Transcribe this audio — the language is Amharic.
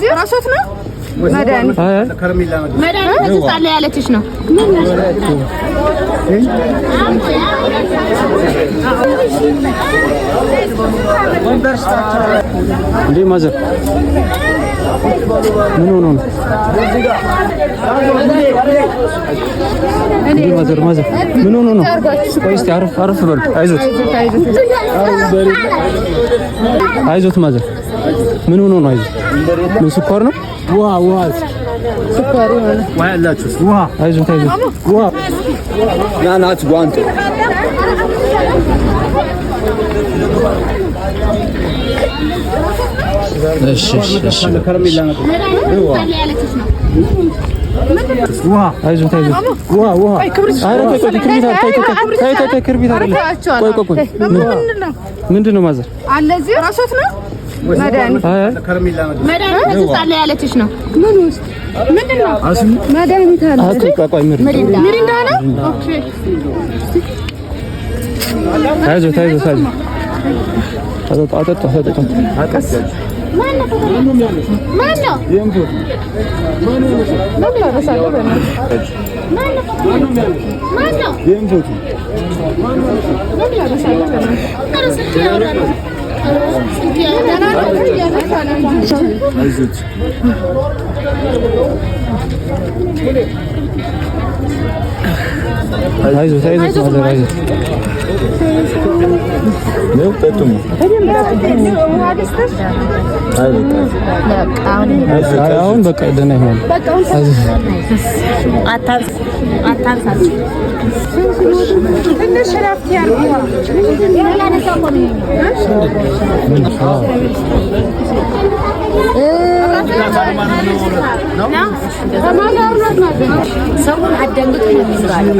እዚህ ራሶት ነው መድኃኒት መድኃኒት አለ ያለችሽ ነው። እንዴ mother ምን ሆኖ ነው? እንዴ mother mother ምን ሆኖ ነው? ቆይ እስኪ አረፍ አረፍ በሉ። አይዞት አይዞት mother ምን ሆኖ ነው? አይዞት ምን ስኳር ነው? ውሃ ውሃ ስኳር የሆነ ውሃ ያላችሁ ውሃ አይዞት አይዞት ውሃ ና ናት ጓንት እሺ እሺ እሺ ያለችሽ ነው። አይዞት አይዞት ውሃ ውሃ ኧረ ተይ ቆይ ክብሪት አለ። ተይ ተይ ተይ ተይ ክብሪት አይደለም። ቆይ ቆይ ቆይ ምንድን ነው mother? አለ እዚህ ራሶት ነው መድኃኒት አይ አይ መድኃኒት አለ ያለችሽ ነው። ምን ውስጥ ምንድን ነው መድኃኒት አለ አቶ ቆይ ቆይ ሚሪንዳ ሚሪንዳ ነው። okay አይዞት አይዞት አይዞት አጠጣ አጠጣ አጠጣ ማነው? ማነው? አይዞት አይዞት አይዞት mother አይዞት ነው ጠጡ አይ አሁን በቃ ደህና ይሆናል። ትንሽ እረፍት ያርጉ። ሰውን አደንግጡ ነው የሚባለው።